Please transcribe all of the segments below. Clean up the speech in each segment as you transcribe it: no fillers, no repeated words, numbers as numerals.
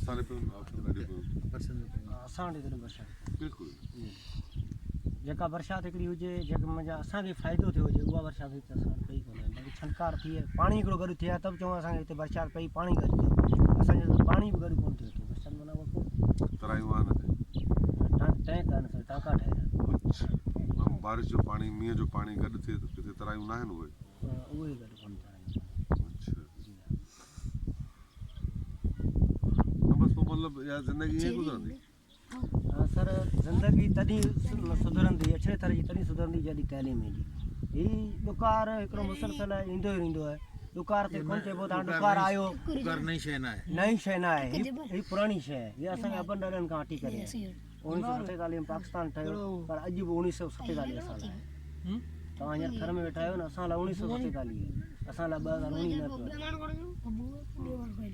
اسان ڏي پيون آپشن ڏاڍيون پيون. اسان وٽ هتي برسات بلڪل جيڪا برسات هڪڙي هجي جيڪا منجهان اسان کي فائدو ٿيو هجي اها برسات هتي اسان وٽ پئي ڪونهي باقي ڇڻڪار ٿئي پاڻي هڪڙو گڏ ٿئي ها ته به چئون اسان کي هتي برسات پئي پاڻي گڏ ٿيو اسان جو ته پاڻي به گڏ ڪونه ٿيو هتي برسات معنيٰ اها ڪو ترايون آهن هتي ٽينڪ آهن سر ٽانڪا ٺهيل آهن. اڇا بارش جو پاڻي مينهن جو پاڻي گڏ ٿئي ته ڪٿي ترايون ناهن اهي اهي گڏ ڪونه ٿيا آهن. اڇا نه بس پوء مطلب اها زندگي ائين گذرندي. ها سر زندگي تڏهن سڌرندي اڇڙي ٿر جي تڏهن سڌرندي جڏهن تعليم ايندي. هي ڏڪار هڪڙو مسلسل آهي ايندو ئي رهندو آهي. ڏڪار تي ڪونه چئبو ته هاڻي ڏڪار آيو. ڏڪار نئين شيء نه آهي. نئين شيء نه آهي. هي پراڻي شيء آهي. هي اسان جي ابن ڏاڏن کان وٺي ڪري آهي. 1947 ۾ پاڪستان ٺهيو پر اڄ به 1947 اسان لاء آهي. توهان هينئر ٿر ۾ ويٺا آهيو نه اسان لاء 1947 آهي. اسان لاء 2019 نه پيو آهي.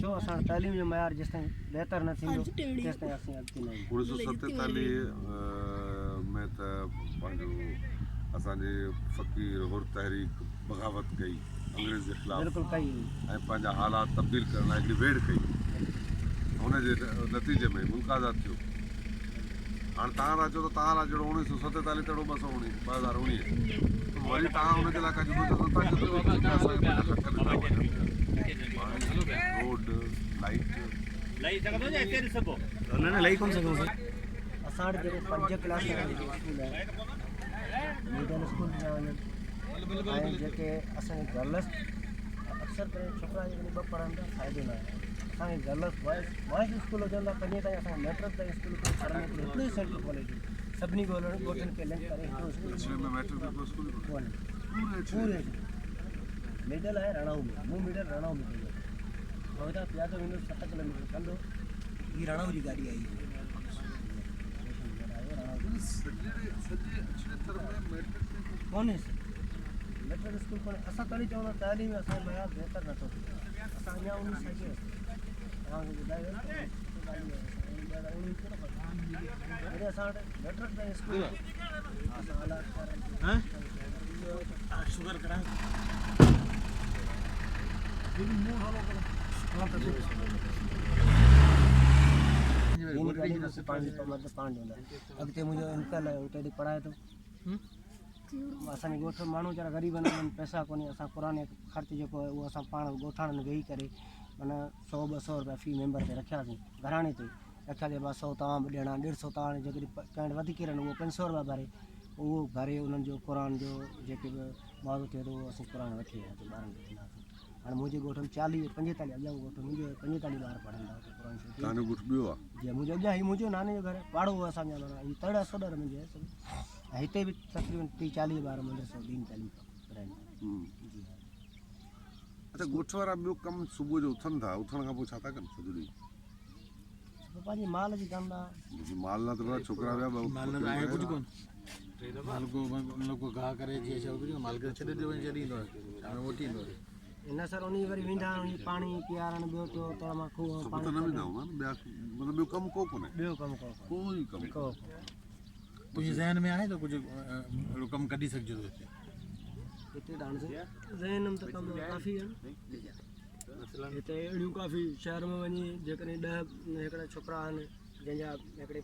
ڇو اسان وٽ تعليم جو معيار جيستائين بهتر نه ٿيندو تيستائين اسين اڳتي نه اينداسين. 1947 ۾ ته پنهنجو اسان جي فقير حر تحريڪ بغاوت ڪئي انگريز جي خلاف بلڪل ڪئي هئي ۽ پنهنجا حالات تبديل ڪرڻ لاء هڪڙي ويڙهه ڪئي ان جي نتيجي ۾ ملڪ آزاد ٿيو. هاڻ توهان ٿا چئو ته توهان لاء جهڙو 1947 تهڙو 219، 2019 ته وري توهان ان جي لاء ڪا جدوجهد نٿا ڪيو ته ڀئي ٺيڪ آهي اسان کي پنهنجا حق ڏنا وڃن پاڻي روڊ لائيٽ. اسان وٽ جيڪو پنج ڪلاس تائين جيڪو اسڪول آهي مڊل اسڪول ڏنا وڃن ۽ جيڪي اسان جي گرلس اڪثر ڪري ڇوڪرا جيڪڏهن ٻه پڙهن ٿا فائدو نه آهي اسان کي گرلس بوائز بوائز اسڪول هجن ته پنجين تائين اسان کي ميٽرڪ تائين اسڪول هڪڙو ٿر ۾ هڪڙو ئي سينٽر ڪاليج هجي سڀني ڳوٺن کي لنڪ ڪري هڪڙو اسڪول اڇڙي ۾ ميٽرڪ جو ڪو اسڪول ئي ڪونهي پوري اڇڙي مڊل آهي رڻائو ۾ مون مڊل رڻائو ۾ ڪئي آهي مان هتان پيادو ويندو 7 ڪلوميٽر پنڌ هي رڻائو جي گاڏي آئي سڄي اڇڙي ٿر ۾ ميٽرڪ ڪونهي ميٽرڪ اسڪول ڪونهي اسان تڏهن چوندا تعليم اسان جو معيار بهتر نٿو ٿئي اسان اڃا ان ساڳي رستي توهان کي ٻڌايو ويو ته 1947 اسان وٽ ميٽرڪ تائين اسڪول اسان اعليٰ شگر ڪرايو اڳتي منهنجو انڪل آهي اتي پڙهائي ٿو اسان جي ڳوٺ ماڻهو ويچارا غريب آهن انهن پئسا ڪونهي اسان قرآن خرچ جيڪو آهي اهو اسان پاڻ ڳوٺاڻن ويهي ڪري معنيٰ سو ٻه سو روپيا في ميمبر تي رکياسين گهراڻي تي رکياسين ڀا سو توهان به ڏيڻا ڏيڍ سو توهان جيڪڏهن ڪنهن وٽ وڌيڪ رهن اهو 500 روپيا ڀري اهو ڀري انهن جو قرآن جو جيڪي به معاوضو ٿئي ٿو اهو اسين قرآن وٺي آياسين ٻارن کي ڏناسين هاڻي منهنجي ڳوٺ ۾ 40 45 اڳيان ڳوٺ منهنجو 45 ٻار پڙهن ٿا اتي قرآن شريف. توهان جو ڳوٺ ٻيو آهي؟ جي منهنجو اڳيان هي منهنجو ناني جو گهر آهي پاڙو هو اسان جا معنيٰ هي تڙ سوڏر منهنجو آهي سڀ ۽ هتي به تقريبن 30 40 ٻار مدرسو دين تعليم پرائن ٿا. جي ها. اڇا ڳوٺ وارا ٻيو ڪم صبح جو اٿن ٿا اٿڻ کان پوء ڇا ٿا ڪن سڄو ڏينهن؟ صبح پنهنجي مال جي ڪم ٿا. جي مال نه ته ڇوڪرا ويا مال نه آهي ڪجهه ڪون مال کو ان لوگ کو گاهه ڪري جي شو ڪجهه مال کي ڇڏي ڏيو وڃي ڇڏي ايندو آهي شام ۾ موٽي ايندو آهي. نه سر انهي وري ويندا آهن انهي پاڻي پيارڻ ٻيو ٽيو تڙ مان کوهه مان پاڻي نه ويندا هوندا نه ٻيا مطلب ٻيو ڪم ڪو ڪونهي ٻيو ڪم ڪو ڪونهي ڪوئي ڪم ڪو ڪونهي. تنهنجي ذهن ۾ آهي ته ڪجهه اهڙو ڪم ڪڍي سگهجي ٿو هتي؟ هتي ته هاڻي ذهن ۾ ته ڪم ڪافي آهن هتي اهڙيون ڪافي شهر ۾ وڃي جيڪڏهن 10 هڪڙا ڇوڪرا آهن جنهن جا هڪڙي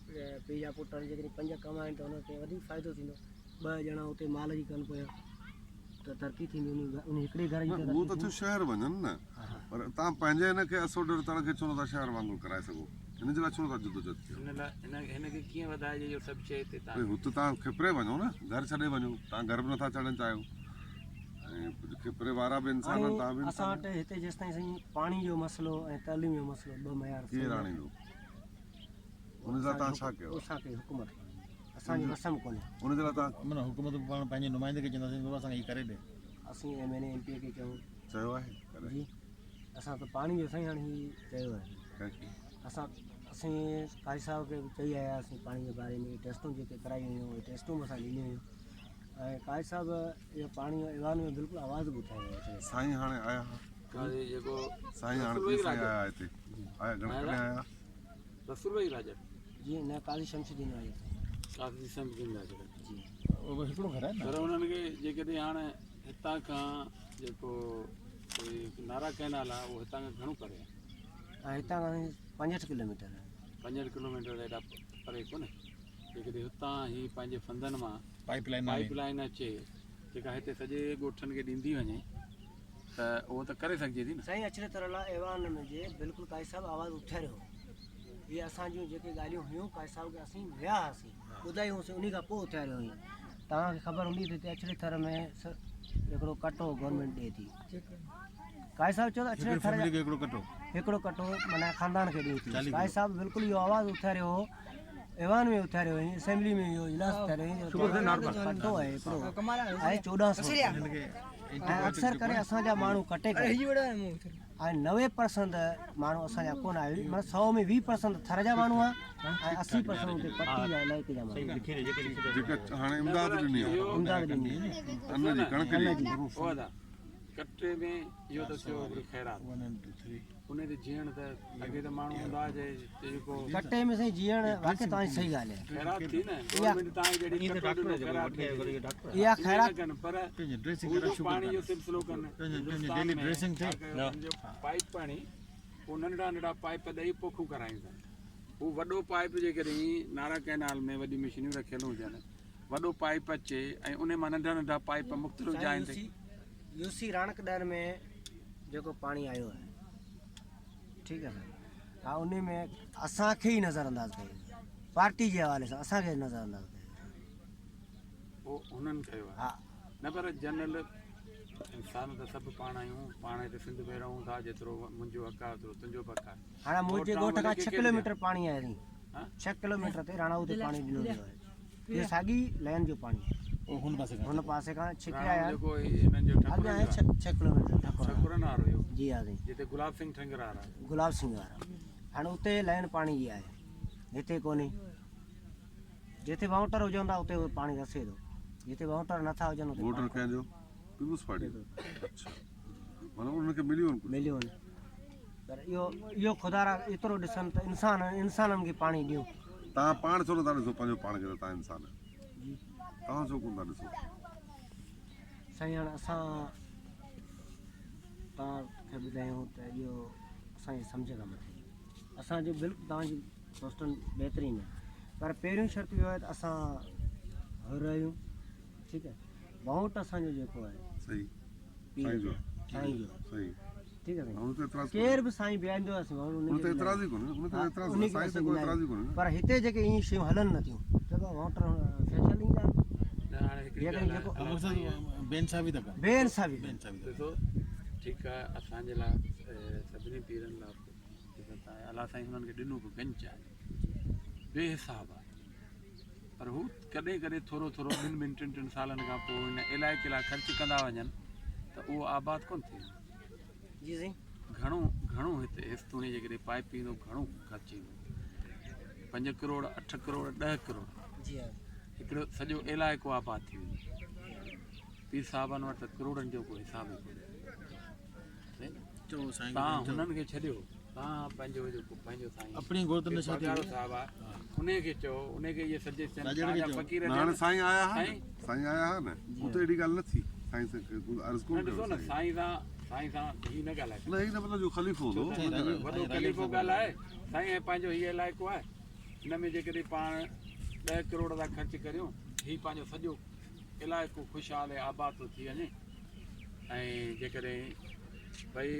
پيء جا پٽ آهن جيڪڏهن پنج ڪمائن ته هن کي وڌيڪ فائدو ٿيندو ٻه ڄڻا اتي مال جي ڪن پويان ته ترقي ٿيندي ان هڪڙي گهر جي اهو ته ٿيو شهر وڃن نه پر تان پنهنجي هن کي اسوڊر تڙ کي ڇو نٿا شهر وانگر ڪرائي سگهو هن جي لاء ڇو نٿا جدوجهد ڪيو هن لاء هن کي ڪيئن وڌائجي اهو سڀ شيء هتي تان هت تان کپري وڃو نه گهر ڇڏي وڃو تان گهر به نٿا ڇڏڻ چاهيو ۽ کپري وارا به انسان آهن تان به انسان اسان وٽ هتي جيستائين سائين پاڻي جو مسئلو ۽ تعليم جو مسئلو ٻه معيار ڪير آڻيندو ان سان تان ڇا ڪيو اسان کي حڪومت اسان جي وس ۾ ڪونهي. ان جي لاء توهان. معنيٰ حڪومت به پاڻ پنهنجي نمائندي کي چونداسين بابا اسان کي هي ڪري ڏي. اسين ايم اين اي ايم پي اي کي چئون. چيو آهي ڪڏهن؟ جي اسان ته پاڻي جو سائين هاڻي هي چيو آهي. ڪنهن کي؟ اسان اسين قاضي صاحب کي به چئي آيا هئاسين پاڻي جي باري ۾ ٽيسٽون جيڪي ڪرايون هيون اهي ٽيسٽون به اسان ڏنيون هيون ۽ قاضي صاحب اهو پاڻي جو ايوان ۾ بلڪل آواز به اٿايو هو. سائين هاڻي آيا ها. قاضي جيڪو سائين هاڻي ڪيئن سائين آيا هتي آيا گهڻا ڪڏهن آيا؟ رسول بخش راڄڙ. جي نه قاضي شمس الدين راڄڙ. قاضي شمس الدين راڄڙ. جي. اهو هڪڙو گهر آهي نه. پر انهن کي جيڪڏهن هاڻ هتان کان جيڪو نارا ڪئنال آهي اهو هتان کان گهڻو پري آهي؟ هتان کان 65 ڪلوميٽر آهي. 65 ڪلوميٽر ته ايڏا پري ڪونهي. جيڪڏهن هتان هي پنهنجي فندن مان پائپ لائين پائپ لائين اچي جيڪا هتي سڄي ڳوٺن کي ڏيندي وڃي ته اهو ته ڪري سگهجي ٿي نه. سائين اڇڙي طرح لاء ايوان ۾ جي بلڪل قائد صاحب آواز اٿاريو هو. اهي اسان جون جيڪي ڳالهيون هيون قائد صاحب کي اسين ويا هئاسين ٻڌايون هوسين انهي کان پوء اٿاريو هئين. توهان کي خبر هوندي ته هتي اڇڙي ٿر ۾ هڪڙو ڪٽو گورنمينٽ ڏئي ٿي. قائد صاحب چيو ته اڇڙي ٿر جا هڪڙو ڪٽو هڪڙو ڪٽو معنيٰ خاندان کي ڏئي ٿي. قائد صاحب بلڪل اهو آواز اٿاريو هو ايوان ۾ اٿاريو هئين اسيمبلي ۾ اهو اجلاس اٿاريو هئين ڪٽو آهي هڪڙو آهي 1400 ۽ اڪثر ڪري اسان جا ماڻهو ڪٽي ڪري ۽ 90% ماڻهو اسان جا ڪونه آهي معنيٰ 100 ۾ 20% ٿر جا ماڻهو آهن ۽ 80% اتي پٽي جا علائقي جا ماڻهو جيڪا هاڻي امداد ڏني آهي امداد ڏني ان جي ڪڻڪ جي او ادا ڪٽي ۾ اهو ته ٿيو هڪڙو خيرات ان تي جيئڻ ته اڳي ته ماڻهو هوندا جي جيڪو ڪٽي ۾ سائين جيئڻ واقعي توهان جي صحيح ڳالهه آهي خيرات ٿي نه گورنمينٽ تان جهڙي ڪٽو ڏنو خيرات اها خيرات ڪن پر پاڻي جو سلسلو ڪن ڊيلي ڊريسنگ ٿئي پائپ پاڻي پوء ننڍڙا ننڍڙا پائپ ڏئي پوکون ڪرايون ٿا هو وڏو پائپ جيڪڏهن نارا ڪئنال ۾ وڏيون مشينيون رکيل هجن وڏو پائپ اچي ۽ ان مان ننڍا ننڍا پائپ مختلف جاين تي يوسي راڻڪ ڏهر ۾ جيڪو پاڻي آيو آهي ٺيڪ آهي سائين ها ان ۾ اسان کي ئي نظر انداز ڪيو ويو پارٽي جي حوالي سان اسان کي نظر انداز ڪيو ويو. اهو هنن ڪيو آهي ها نه پر جنرل انسان ته سڀ پاڻ آهيون پاڻ هتي سنڌ ۾ رهون ٿا جيترو منهنجو حق آهي اوترو تنهنجو به حق آهي. هاڻي منهنجي ڳوٺ کان 6 ڪلوميٽر پاڻي آهي سائين 6 ڪلوميٽر تي راڻائو تي پاڻي ڏنو ويو آهي اهو ساڳي لائن جو پاڻي آهي هن پاسي کان هن پاسي کان ڇڪي آيا جيڪو هنن جو اڳيان آهي 6 ڪلوميٽر ٺڪرن وارو اهو جي ها سائين جتي گلاب سنگهه ٺنگر وارا گلاب سنگهه وارا هاڻي اتي لائن پاڻي جي آهي هتي ڪونهي جتي وائونٽر هجن ٿا اتي پاڻي رسي ٿو جتي وائونٽر نٿا هجن اتي ووٽر ڪنهن جو پيپلز پارٽي جو اڇا معنيٰ انهن کي مليو آهن مليو آهن پر اهو اهو خدا را ايترو ڏسن ته انسان انسانن کي پاڻي ڏيون. توهان پاڻ ڇو نٿا ڏسو پنهنجو پاڻ کي ته توهان انسان آهيو جي توهان ڇو ڪونه ٿا ڏسو. سائين هاڻ اسان توهان کي ٻڌايون ته اهو اسان جي سمجهه کان مٿي اسان جو بلڪل توهان جي پوسٽن بهترين آهي پر پهريون شرط اهو آهي ته اسان حر آهيون ٺيڪ آهي ووٽ اسان جو جيڪو آهي صحيح سائين جو سائين جو صحيح ٺيڪ آهي سائين ڪير به سائين بيهندو اسين ان تي اعتراض ئي ڪونهي ان تي اعتراض نه سائين تي ڪو اعتراض ئي ڪونهي پر هتي جيڪي ائين شيون هلن نه ٿيون جيڪو ووٽر فيصل ايندا جيڪڏهن جيڪو بي انصافي ٿا ڪن بي انصافي بي انصافي ڏسو ٺيڪ آهي اسان جي لاء سڀني پيرن لاء الله سائين هنن کي ڏنو به گنج آهي بي حساب آهي پر هو ڪڏهن ڪڏهن ٿورو ٿورو ٻن ٻن ٽن ٽن سالن کان پوء ان علائقي لاء خرچ ڪندا وڃن ته اهو آباد ڪونه ٿئي. جي سائين. گهڻو گهڻو هتي هيستوڻي جيڪڏهن پائپ ايندو گهڻو خرچ ايندو 5 ڪروڙ 8 ڪروڙ 10 ڪروڙ جي ها هڪڙو سڄو علائقو آباد ٿي ويندو. پير صاحبن وٽ ته ڪروڙن جو ڪو حساب ئي ڪونهي. چئو سائين تان هنن کي ڇڏيو تان پنهنجو جيڪو پنهنجو سائين اپڻي گور ته نشا ٿي صاحب آ انهي کي چئو انهي کي اهي سجيشن فقير نه هاڻي سائين آيا ها نه سائين آيا ها نه اتي اهڙي ڳالهه نه ٿي سائين سان عرض ڪونه ڏسو نه سائين سان سائين سان هي نه ڳالهائي نه هي نه مطلب جو خليفو هوندو وڏو خليفو ڳالهائي سائين هي پنهنجو هي علائقو آهي هن ۾ جيڪڏهن پاڻ 10 ڪروڙ ٿا خرچ ڪريون هي پنهنجو سڄو علائقو خوشحال ۽ آباد ٿو ٿي وڃي ۽ جيڪڏهن ڀئي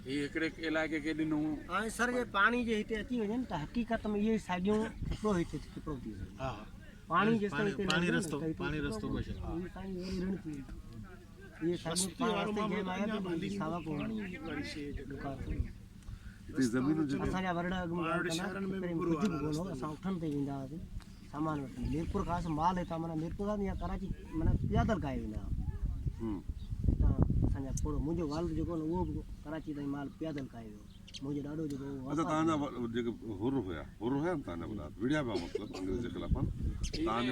هي هڪڙي علائقي کي ڏنو. ۽ سر جي پاڻي جي هتي اچي وڃن ته حقيقت ۾ اهي ساڳيون ڦڪڙو هتي ڦڪڙو ٿي وڃي. ها پاڻي جيستائين هتي پاڻي رستو پاڻي رستو بچي. اهي رڻ ٿي ويندي. اهي ساڳيون پاڻ رستي جنهن مان آيا ته ساوڪ ڏڪار ٿي ويندو. هتي زمينون جيڪي اسان جا ورڙا اڳ ۾ ڳالهه ڪندا ته ڪجهه به ڪونه هو اسان اٺن تي ويندا هئاسين سامان وٺڻ ميرپور خاص مال هتان معنيٰ ميرپور خاص يا ڪراچي معنيٰ پيادل ڪاهي ويندا هئا هتان اسان جا پوڙهو منهنجو والد جيڪو نه اهو به ڪراچي تائين مال پيادل ڪاهي ويو منهنجو ڏاڏو جيڪو اهو اچا تان جا جيڪي حر هيا حر هيا نه تان جا وڏا وڙهيا پيا مطلب انگريز جي خلاف تان